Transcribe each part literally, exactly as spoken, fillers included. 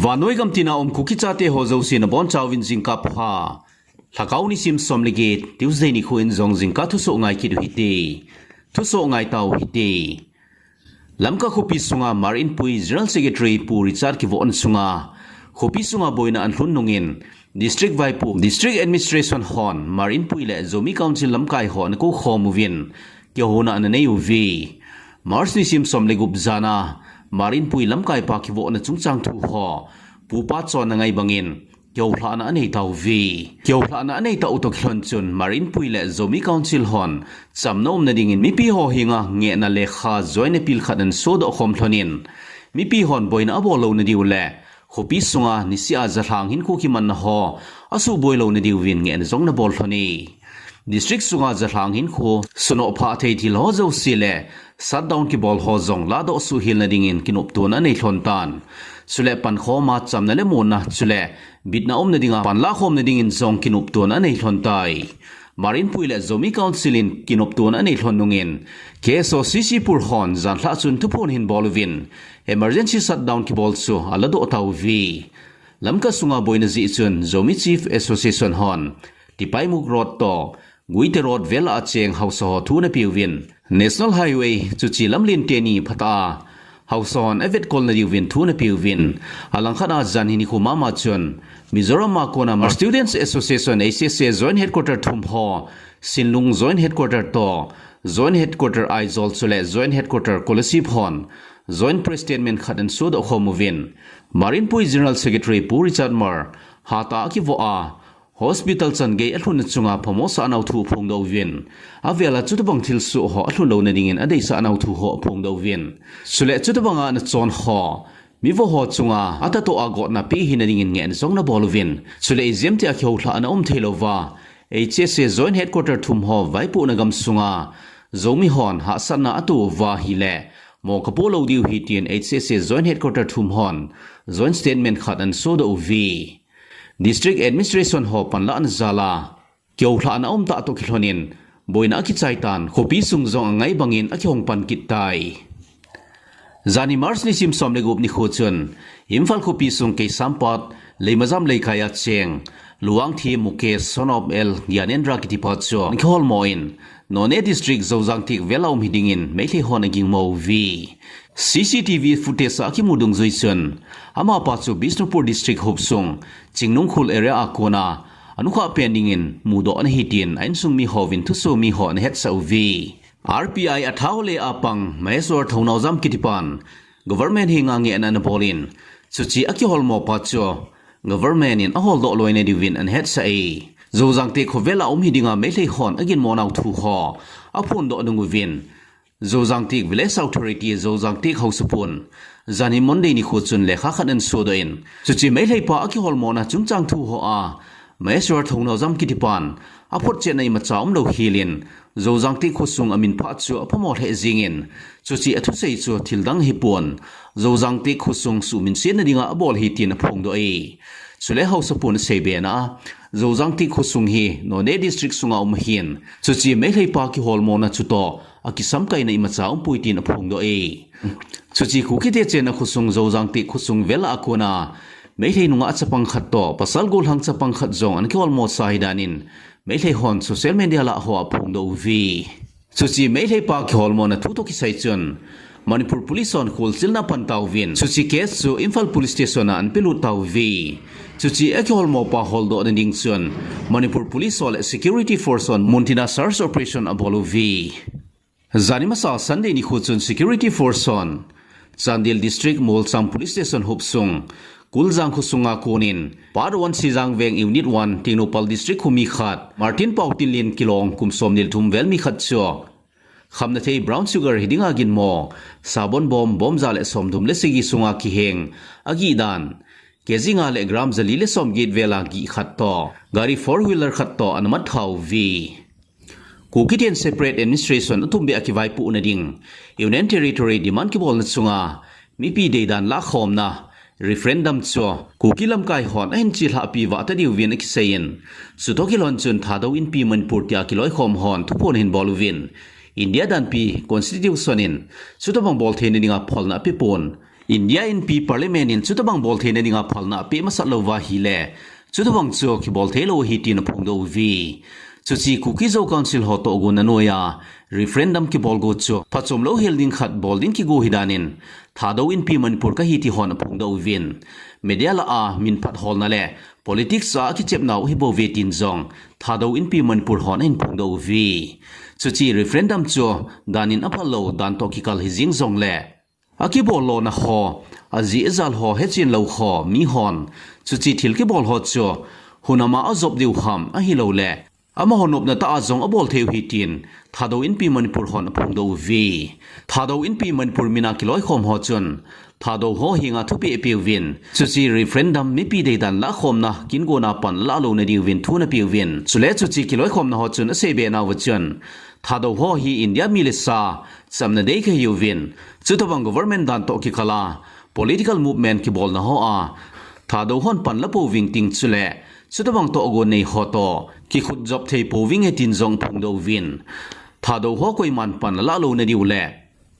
Vannoi gam tina um Kuki chate ho jouse nabonchauvin jingkah pha. Lhakao nisim som le get, Tuesday nikho in jong jingkah thusoh ngai kit u hite. Thusoh ngai tau hite. Lamka khopi sunga Hmar Inpui General Secretary Pu Richard kivohna chunga khopi sunga boina ahin lhun nungin, District Vaipo, District Administration hon Hmar Inpui le Zomi Council lamkai ho ana koukhom uvin, kihouna ana nei uve. March nisim som le gup jana Hmar Inpui lamkai pa kivohna chungchang thu ho pupa chonna ngai bangin kihoulhahna anei tauve. Kihoulhahna anei tau toh kilhon chun Hmar Inpui le Zomi Council hon chamna umna dingin mipi ho henga ngehna lekha joint appeal khat ana sodoh khom lhonin, mipi hon boina abol louna diu le khopi sunga niseh a jalhang hinkho kimanna ho asuhboi louna diuvin ngehna jong ana bol lhone. District sunga jalhang hinkho sunoh phah thei thil ho jouse le shutdown kibol ho jong ladoh suhhelna dingin kinoptona anei lhon tan. Chule pankhoma chamna le muonna chule bitna umna dinga panlakhomna dingin jong kinoptona anei lhon tai. Hmar Inpui le Zomi Council in kinoptona anei lhon nungin, K S O C C Pur hon janlhah chun thuphon ahin bol uvin, emergency shutdown kibol chu aladoh tauve. Lamka sunga boina jeh chun Zomi Chief Association hon Tipaimukh Road toh Guite Road vel a cheng haosa ho thu ana peuvin, National Highway chuche lamlen teni phatah a haosa hon avetkolna diuvin thu ana peuvin, alangkhat a janhi nikho mama chun Mizoram a kona Hmar Students Association, H S A, Joint Headquarter thum ho, Sinlung Joint Headquarter toh Joint Headquarter Aizawl chule Joint Headquarter Kolasib hon joint press statement khat ana sodoh khom uvin, Hmar Inpui General Secretary Pu Richard Hmar hatah a kivoh a hospital changei alhunna chunga phamosah nau thu aphongdoh uvin, avel a chutabang thilsoh ho alhun louna dingin adeisah nau thu ho aphongdoh uvin, chule chutabanga ana chon ho mivo ho chunga atahtoh a gotna pe hina dingin ngehna jong ana bol uvin, chule ijemtia kihoulhah ana um thei louva, H S A Joint Headquarter thum ho vaipohna gamsunga Zomi hon hahsatna ato uva ahile, mo kapo lou diu ahi tin H S A Joint Headquarter thum hon joint statement khat ana sodoh uve. District Administration ho panlahna jal a kihoulhahna aum tah toh kilhonin, boina akichai tan, khopi sung jong angai bangin akihong pan kit tai. Janhi March nisim som le gup nikho chun, Imphal khopi sung Keisampat, Leimajam Leikai a cheng Luangthem Mukesh, son of L Gyanendra kitipa chu ana kiholmo in, Noney District Zojangtek vel a um hidingin Meilhei hon agingmo uve. C C T V footage a akimu dungjui chun, amapa chu Bishnupur District hopsung Chingnungkhul area a kona anukhah pen dingin mudoh ana hi tin a insung mi hovin thusoh mi ho ana hetsah uve. R P I a thao le a pang Maheshwar Thounaojam kitipan government henga ngehna ana bol in, chuche akiholmo pa chu government in aholdoh loina diuvin ana hetsah e. Zojangtek khovel a um hidinga Meilhei hon aginmo nau thu ho aphondoh nung uvin, Zojangtek Village Authority, Zojangtek haosapun, janhi Monday nikho chun lekha khat ana sodoh in, chuche Meilhei pa akiholmona chungchang thu ho a Maheshwar Thounaojam kitipan aphotchetna imacha umlou helin, Zojangtek khosung amin phah chu aphamo lheh jingin, chuche athusei chu thildang hipon, Zojangtek khosung suhminsetna dinga abol ahi tin aphongdoh e. Chule haosapun asei bena a, Zojangtek khosung hi Noney District sunga um ahin, chuche Meilhei pa kiholmona chutoh akisamkaina imacha umpoi tin aphongdoh e. Chuche Kukite chenna khosung Zojangtek khosung vel a kona Meilhei nungah chapang khat toh pasal gollhang chapang khat jong ana kiholmo sa hidan in Meilhei hon social media lah hoa aphongdoh uve. Chuche Meilhei pa kiholmona thu toh kisai chun Manipur Police hon kholchilna apan tauvin, chuche case chu Imphal Police Station a ana pelut tauve. Chuche akiholmo pa holdohna ding chun Manipur Police ho le Security Force hon muntina search operation abol uve. Janhi masa Sunday nikho chun Security Force hon Chandel District Molcham Police Station hopsung Kuljang khosunga konin Part one Sijang Veng Unit one Tengnoupal District khomi khat Martin Paotinlin kilong kum somni le thum vel mi khat chu khamnathei brown sugar hidinga ginmo sabon bom, bom ja le somthum le sagi sunga kiheng agih dan, kg nga le gram jali le somget vel agih khat toh, gari four wheeler khat toh ana mat tha uve. Kukiten separate administration athum beh a kivaipohna ding Union Territory demand kibolna chunga mipi deidan lakhomna referendum chu Kuki lamkai hon ahin chelhahpi vah ta diuvin akiseiyin, chutoh kilhon chun Thadou Inpi Manipur tia kiloikhom hon thuphon ahin bol uvin, India danpi Constitution in chutobang bol theina dinga pholna apepon, India Inpi Parliament in chutabang bolthei nadinga phalna apeh masat lou uva ahile, chutabang chu kibol theilou ahi tin aphongdoh uve. Chuche Kuki Zo Council ho tohgon anoiya referendum kibol go chu phachom louhel ding khat bol ding kigo ahi danin, Thadou Inpi Manipur kahi ti hon aphongdoh uvin, media lah a minphat holna le politics a kichepnau ahibouve tin jong Thadou Inpi Manipur hon ahin phongdoh uve. Chuche referendum chu danin aphal lou dan toh kikal hijing jongle, akibol lona ho, ajeh ajal ho, hechen lou ho, mihon chuche thil kibol ho chu hunam a ajop diu ham ahilouleh amaho nopna tah a jong abol thei u ahi tin Thadou Inpi Manipur hon aphongdoh uve. Thadou Inpi Manipur mina kiloikhom ho chun Thadou ho henga thupeh apeuvin, chuche referendum mipi deidan lahkhomna kingona pan alah louna diuvin thu anapeuvin. Chule chuche kiloikhomna ho chun aseibe nauva chun, Thadou ho hi India mi le sa chamna dei kahiuvin, chutabang government dan toh kikal a political movement kibolna hoa Thadou hon pan la pouving ting chule, chutabang tohgon nei ho toh kikhutjop thei pouvinge tin jong aphongdoh uvin, Thadou ho koiman pan alah louna diu le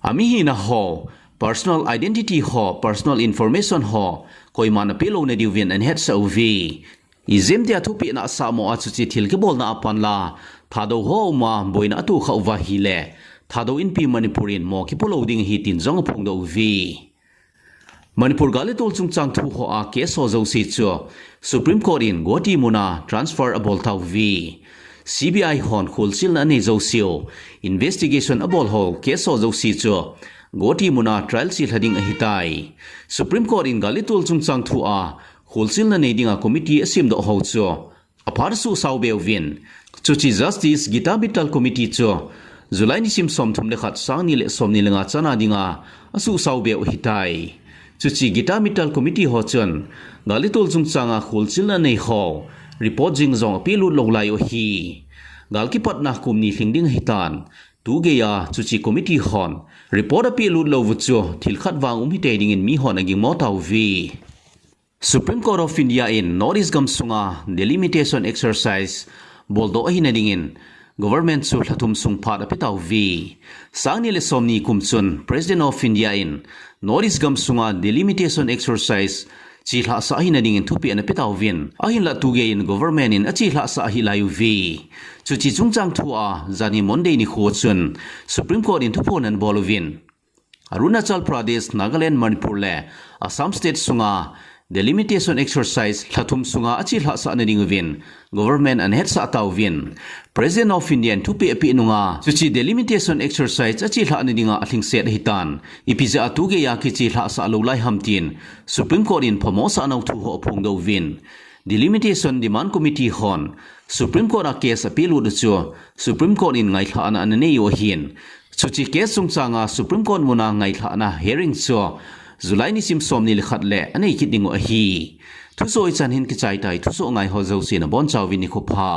amihina ho, personal identity ho, personal information ho koiman apeh louna diuvin anahetsah uve. Ijemtia thupehna asahmo a chuche thil kibolna a pan la Thadou ho uma boina atohkhah uva ahile, Thadou Inpi Manipur in mo kipo lou ding ahi tin jong aphongdoh uve. Manipur gal le tol chungchang thu hoa case ho jouse chu Supreme Court in Guwahati muna transfer abol tauve. C B I hon kholchilna anei jouseu, investigation abol ho case ho jouse chu Guwahati muna trial chelha ding ahitai. Supreme Court in gal le tol chungchang thu a kholchilna nei dinga committee asemdoh ho chu aphat asuhsao be uvin, chuche Justice Gita Mittal Committee chu July nisim somthum le khat, sangni le somni le nga chana dinga asuhsao be u ahitai. Chuche Gita Mittal Committee ho chun gal le tol chungchanga kholchilna nei ho report jing jong apehlut lou lai u ahi. Gal kipatna kum ni lhing ding ahitan, tugeiya chuche committee hon report apehlut lou u chu thil khat vang um hitei dingin mihon agingmo tauve. Supreme Court of India in North East gamsunga delimitation exercise boldoh ahina dingin government chu lha thum sung phat apeh tauve. Sangni le somni kum chun President of India in North East gamsunga delimitation exercise chelhahsah ahina dingin thupeh ana pe tauvin, ahinlah tugeiyin government in achelhahsah ahi lai uve. Chuche chungchang thu a janhi Monday nikho chun Supreme Court in thuphon ana bol uvin, Arunachal Pradesh, Nagaland, Manipur le Assam State sunga delimitation exercise lha thum sunga achelhahsah nading uvin government ana hetsah tauvin, President of India in thupeh apeh nunga chuche delimitation exercise achelhah nadinga alhingset ahitan, ipi jeh a tugeiya kichelhahsah lou lai ham tin Supreme Court in phamosah nau thu ho aphongdoh uvin, Delimitation Demand Committee hon Supreme Court a case apelut u chu Supreme Court in ngailhahna ana nei u ahin, chuche case chungchanga Supreme Court muna ngailhahna hearing chu July nisim somni le khat le anei kit ding u ahi. Thusoh hichan hin kichai tai, thusoh ngai ho jouse nabonchauvin nikho pha.